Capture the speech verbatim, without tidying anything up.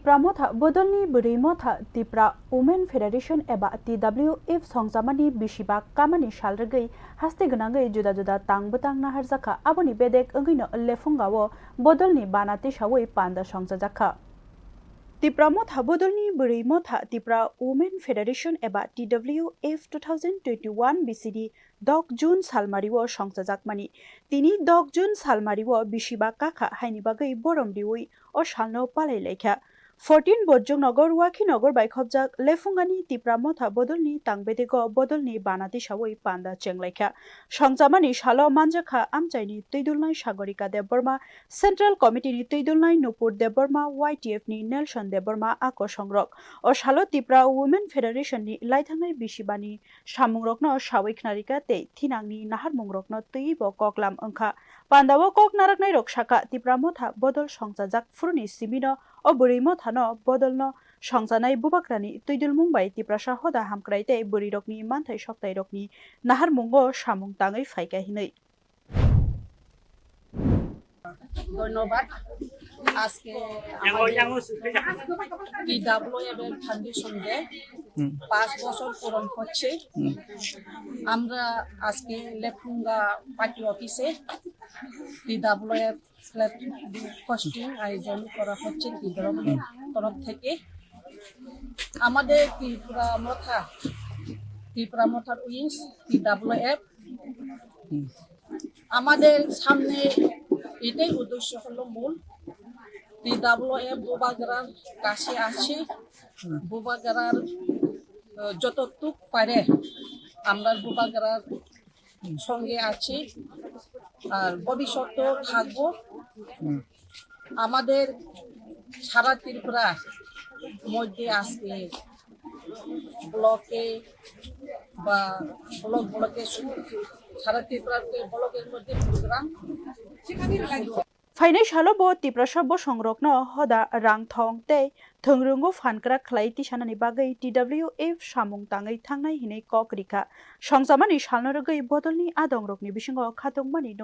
Tipra Motha bodolni bwrwi motha Tipra Women Federation eba T W F songchamani bisi ba kamani sal rwgwi haste gwnangwi juda juda tang bwtang naharjakha, aboni bedek wngwino Lephunga-o bodolni bana tisawi panda songchajakha. Tipra Motha bodolni bwrwi motha Tipra Women Federation eba T W F two thousand twenty-one B C D dok June salmario songchajakmani. Tini dok June salmario bisi ba kakha haini bagwi borom riwi o salno palai laikha. Fourteen Bojjongnogo Ruakhinogo bai khobjak Lephungani Tipra Motha bodolni tangbedego bodolni bana tisawi panda chenglaikha. Songchamani salo manjakha amchaini twidulnai Sagorika Debbarma, Central Committee ni twidulnai Nupur Debbarma, Y T F ni Nelson Debbarma a kosongrok. O salo Tipra Women Federation ni laithangnai bisibani samungrokno sawi khnarika tei thinangni naharmungrokno twiwi bo koklam wngkha. Pandao kok naraknairok sakha, Tipra Motha bodol songchajak phuruni simino o bwrwi mothano bodolno songchanai bubagrani twidulmung bai Tiprasa hoda hamkrai tei bwrwirokni manthai soktairokni naharmungo samung tangwi phaikha hinwi. ধন্যবাদ। আজকে আমাদের T W F এর foundation day, পাঁচ বছর পূরণ হচ্ছে। আমরা আজকে লেফুঙ্গা পার্টি অফিসে T W F flag hosting আয়োজন করা হচ্ছে টি ডাব্লিউ এফ তরফ থেকে। আমাদের ত্রিপুরা মথা, ত্রিপুরা মথার উইংস টি ডাব্লিউ এফ, আমাদের সামনে এটাই উদ্দেশ্য হলো মূল, টি ডাব্লিউ এফ বুবাগ্রার কাছে আছে, বুবাগ্রার, আহ, যতটুক পারে আমরা বুবাগ্রার সঙ্গে আছি, আর ভবিষ্যতেও থাকবো। আমাদের সারা ত্রিপুরা মধ্যে আজকে ব্লকে বা ব্লক ব্লকে সু-, সারা ত্রিপুরাতে ব্লকের মধ্যে প্রোগ্রাম শুরু। Phainai salo bo Tiprasa bosongrokno hoda rang thong tei thwngrwngo phan kwrak khlai tisanani bagwi T W F samung tangwi thangnai hinwi kok rikha. Songchamani salno rwgwi bodolni adongrokni bisingo khatungmani